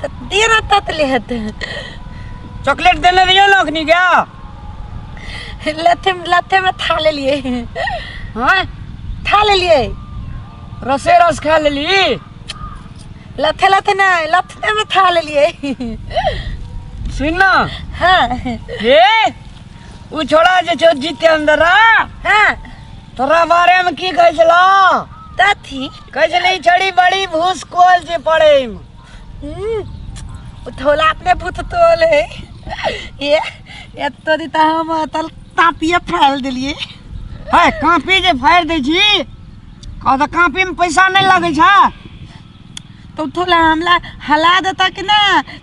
तऽ दे ना ततले हेतै। चॉकलेट देने रहियो ना अखनी क्या? लथे लथे में खा लेलिए। हाँ? खा लेलिए। रसे रस खा लेली। लथे लथे नहीं, लथे में खा लेलिए। सुन ना। हाँ। हे उ छोड़ा जे छौ जितेंद्र। हाँ। तोरा बारे में की कहै छलो? तथी कहै छलै ई छड़ी बड़ी भूसकोल छै पढ़ै में। उ थोला अपने भूत तोल है। ये एतो दी त हम तल तापिया फैल देलिए। है कापी जे फाड़ि दै छी कह तऽ कापी में पैसा नहीं लगै छै। तो थोला हमला हला देता कि ना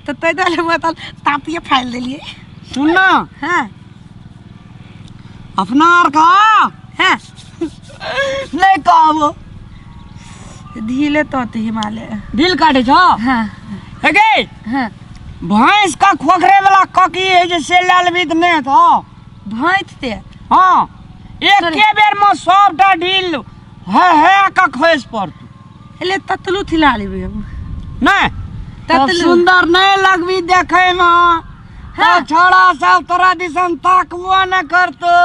तो तै दुआरे हम तल तापिया फैल देलिए। सुन ना। हाँ। अपना आर का? हाँ। नहीं कहबो। ढीले तो ते हिमालय। ढील काटे छो? हाँ। हे गे? हाँ। भैंस का खोखरे वाला ककी है जे से लाल भी तो नहीं था। भैंस ते? हाँ। एके बेर में सबटा ढील है है का खस पड़तौ। एले ततलू थिला लेबे हम। नहीं। ततलू। तब सुंदर नहीं लगबी देखे में। हाँ। तो छोड़ा सब तोरा दिसन ताकबो न करतो।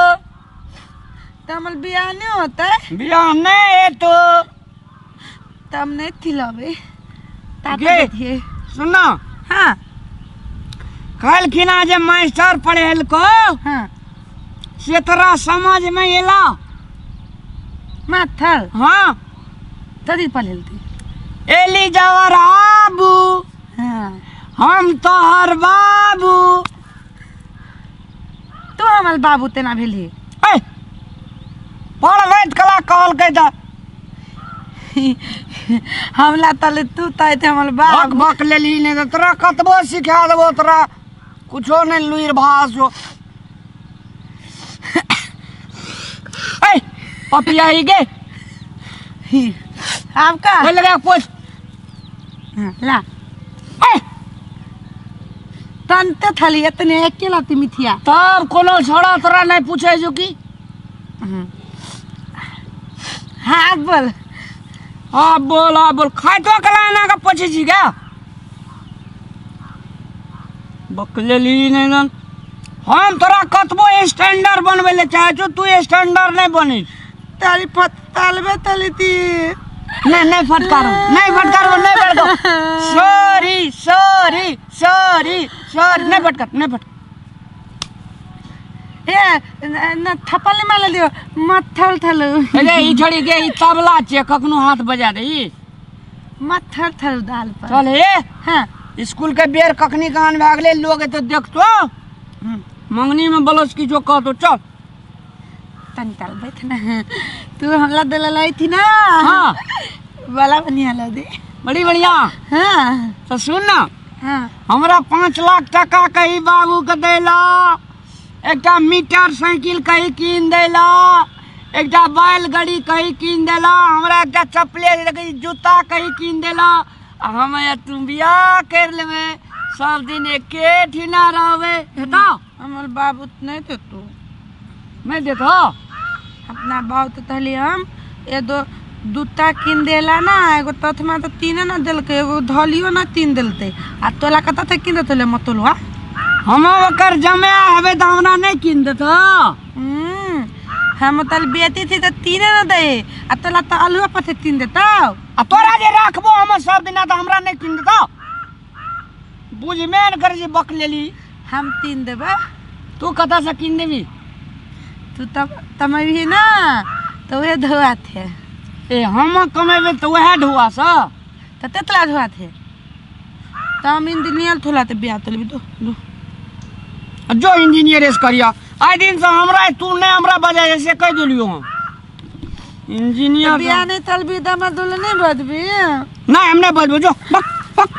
तो हमर बियाह नहीं होता? बियाह नहीं हेतो। तो हम नहीं थिलाबे। ताकत गे। देथिए। सुन ना। हाँ। कल खिना जे मास्टर पढ़ेलको। हाँ। से तोरा समझ में एला? माथल। हाँ। तदी पढ़ेलती। एली जवर आबू। हाँ। हम तोहर बाबू। तू हमर बाबू तेना भेली। ए, पढ़बैत कला कहलकै तऽ। हमला तले तू तय थे हमर बाबू। बक बक लेली नहि तऽ तोरा कतबो सिखा देबो तोरा कुछो नहि लुरि भास हो। ए, पपिया ही गे। आब का? ओइ लगा पोछ। हाँ, ला। ए! तनते थली एतने एके लाती मिथिया। तब कोनो छोड़ा तोरा नहीं पूछे जो की? हाँ। हाँ, आब बोल। हाँ, बोल, हाँ, बोल। खाए तो कला ना का पूछे छी क्या? बकलेली नहीं ना। हम तोरा कतबो स्टैंडर्ड बनबै ले चाहे छौ, तू स्टैंडर्ड नहीं बनी। तारी फटकालबे तली ती। नहीं, नहीं फटकारो, नहीं फटकारो, नहीं फटकारो। सॉरी, सॉरी, सॉरी, सॉरी, नहीं फटकार, नहीं फटकार। ए, न, थप्पड़ नहीं मारल दियो, मत्थल थलु। अरे, ई छोड़ी के, ई तबला छे, कखनो हाथ बजा दे, ई। मत्थल थलु दाल पर। चल, हे। हाँ। स्कूल के बेर कखनी कान भए गेलै, लोग एते देखतो। मंगनी में बलस किछो कहतो, चल। तनी ताल बैठ ना। तू हमला देला लाई थी ना। हाँ। बड़ा बढ़िया ला दे। बड़ी बढ़िया। हाँ। तो सुन ना। हाँ। हमरा 5 लाख टका कही बाबू के देला, एकटा मीटर साइकिल कही कीन देला, एकटा बैलगाड़ी कही कीन देला, हमरा एकटा चप्पले देखी जूता कही कीन देला, आ हम या तू बियाह कर लेबे, सब दिन एके ठिना रहबे, हेता? हमर बाबू नहीं देतो। नहीं देतो? अपना बाबू तो तहली हम एगो दूटा कीन देला ना, एगो तथमा तो तीने ना देलकै, एगो धलियो ना तीन देलतै, आ तोला कतऽ से कीन देतौ ले मतोलुआ? हम ओकर जमा हेबै तऽ हमरा नहीं कीन देतो। हम तल बेटी थी तऽ तीने ना दे, आ तोला तऽ अलुआ पथे तीन देतौ। आ तोरा जे राखबो हम सब दिना तऽ हमरा नहीं कीन देतौ। बुझबे ने करै छी बक लेली। हम तीन देबै। तू कतऽ से कीन देबी? तू तब कमेबही ना तऽ उहे धोआ थे। ए, हम कमेबै तऽ उएह ढोआ सँ? तऽ तेतला धोआ थे। तऽ हम इंजीनियर थोला तऽ बियाह तोलबी दो, दो। जो इंजीनियर से करिया, आइ दिन से हमरा तू नहीं हमरा बजाय से कह देलियो हम। इंजीनियर तऽ बियाह नहीं तलबी तऽ हमरा दुल्हन नहीं बजबी। नहीं, हम नहीं बजबो, जो, बक, बक।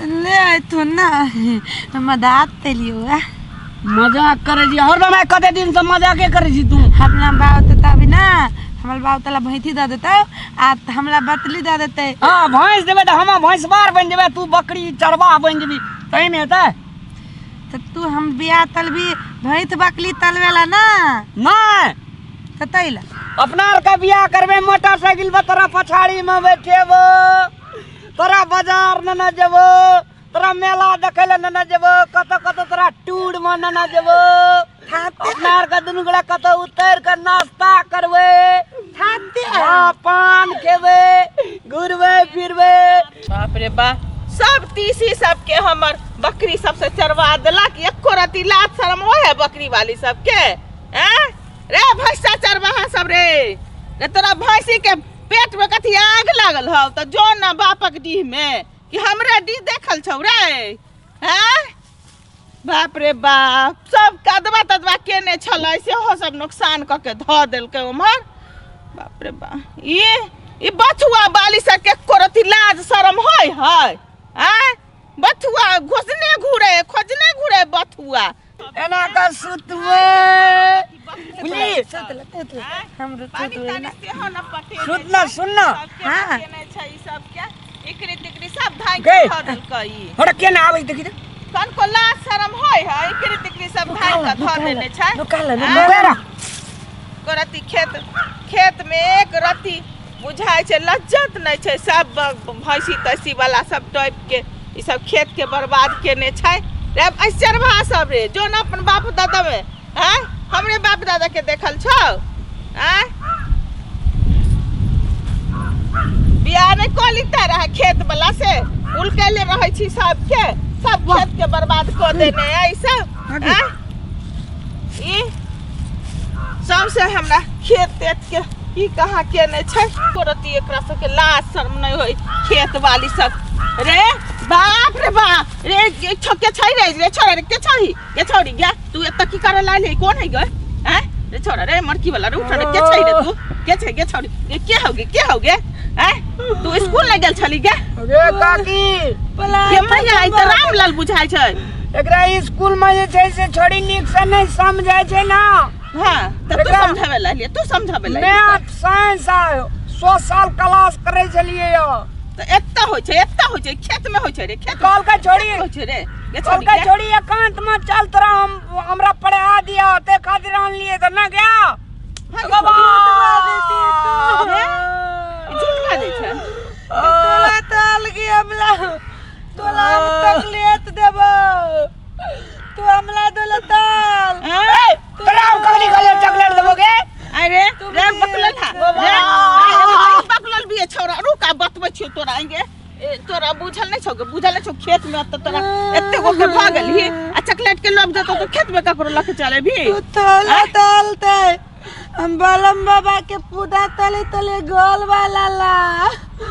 ले आइ तू ना, मजाक तेलियो है। मजाक करे छी, हरदम आइ कते दिन से मजाके करे छी तू। अपना बाप तऽ तभी ना, हमर बाप तोला भैंसी दऽ देतौ, आ हमरा बतली दऽ देतै। हाँ, भैंस देबै तऽ हम भैंसबार बनि जेबै, तू बकरी चरवाह बनि जेबी, तही ने हेतै? तऽ तू हम बियाह तलबी भैंस बकली तलबेला ना? नहि। तऽ तै ला। अपना आर के बियाह करबै मोटरसाइकिल पर तोरा पछाड़ी में बैठेबो, तोरा बाजार नेने जेबो, तोरा मेला देखै लए नेने जेबो, कतऽ कतऽ तोरा टूर मे नेने जेबो। अपना आर के दुनू गोरा कतऽ उतरि कऽ नाश्ता करबै, हाँ, पान खेबै, घुरबै फिरबै। बाप रे बा, सब तीसी सबके हमर बकरी सबसे चरवा देलक, एको रति लाज शरम हो है बकरी वाली सबके? हैं रे भैंसा चरवाहा सब रे, रे तोरा भैंसी के पेट में कथी आग लागल हौ त जो ना बापक डीह में कि हमरा डीह देखल छौ रे? हैं बाप रे बाप, सब कदवा तदवा केने छलै सेहो सब नुकसान कऽ के धऽ देलकै उम्हर। बाप रे बाप, ई ई बथुआ बाली सबके एको रति लाज शरम होइ है? आँय बथुआ घोसने घुरे खोजने घुरे बथुआ। एना कऽ सुतबै बुझली? हमरो पानी तानी सेहो न पटेने सुत ना, सुन ना। सबके हाँ। केने छै ई सबके इकरी तिकरी सब धाँइ गे। के धऽ देलकै ई। हट केना आबै देखी तऽ। कनको लाज शरम होइ है? इकरी तिकरी सब धाँइ के धऽ देने छै। नुका ले। आँय? नुका रह। एको रत्ती खेत खेत में एक रत्ती बुझाइ छै लज्जत नहि छै। सब भैंसी तैसी वाला सब टपि के ई सब खेत के बर्बाद केने छै रे। चरवाहा सब रे, जो न अपन बाप दादा में हैं, हमरे बाप दादा के देखल छौ? आँय बियाह नहि कऽ लिते रहे खेत वाला से, उलकैले रहै छी सबके, सब खेत के बर्बाद कऽ देने है ई सब। आँय ई सबसे हमरा खेत तेत के की कहाँ केने छै रति। एकरा सबके लाज शर्म नहि होइ खेत वाली सब रे। बाप रे बाप रे, के छै रे? रे छोरा रे, के छही के छौरी गे? तू एतऽ की करे लायल है? कोन है गे? हैं रे छोरा रे, मरकी वाला रे, उठ रे। के छै रे तू? के छै गे छौरी? गे के हो गे? के हो गे? हैं तू स्कूल नहि गेल छली गे? गे काकी। गे मैया, ई तऽ रामलाल बुझाइ छै। एकरा स्कूल में जे छै से छोड़ी नीक से नहि समझै छै ना। हाँ तऽ तू समझावे ला तू समझावे ला। मैथ साइंस आ 100 साल क्लास करै छलियै यौ। तऽ एतऽ होइ छै, एतऽ होइ छै, खेत में होइ छै रे, खेत। कहलकै छोड़ी होइ छै रे गे छोड़ी। कहलकै छोड़ी एकांत में चल, तोरा हम हमरा पढ़ा दिया, ते खातिर आनलियै तऽ ना गया। झूठ बाजै छै। तोला ताल गे हमला, तोला हम तकलीफ देबो, तू हमला दोला ताल। तोरा हम कखनी कहलियै चॉकलेट देबो गे? अरे रे बकलल हा रे, अरे बकलल भी है छोरा, रुक आ बतबै छियौ तोरा। आएंगे तोरा बुझल नहि छौ गे? बुझल नहि छौ खेत में तऽ तोरा एते गो के भऽ गेलही आ चॉकलेट के लोभ देतौ तऽ खेत में ककरो लऽ के चलेबही? तू तोला तालते हम बलम बाबा के पूजा तले तले गोल वाला ला।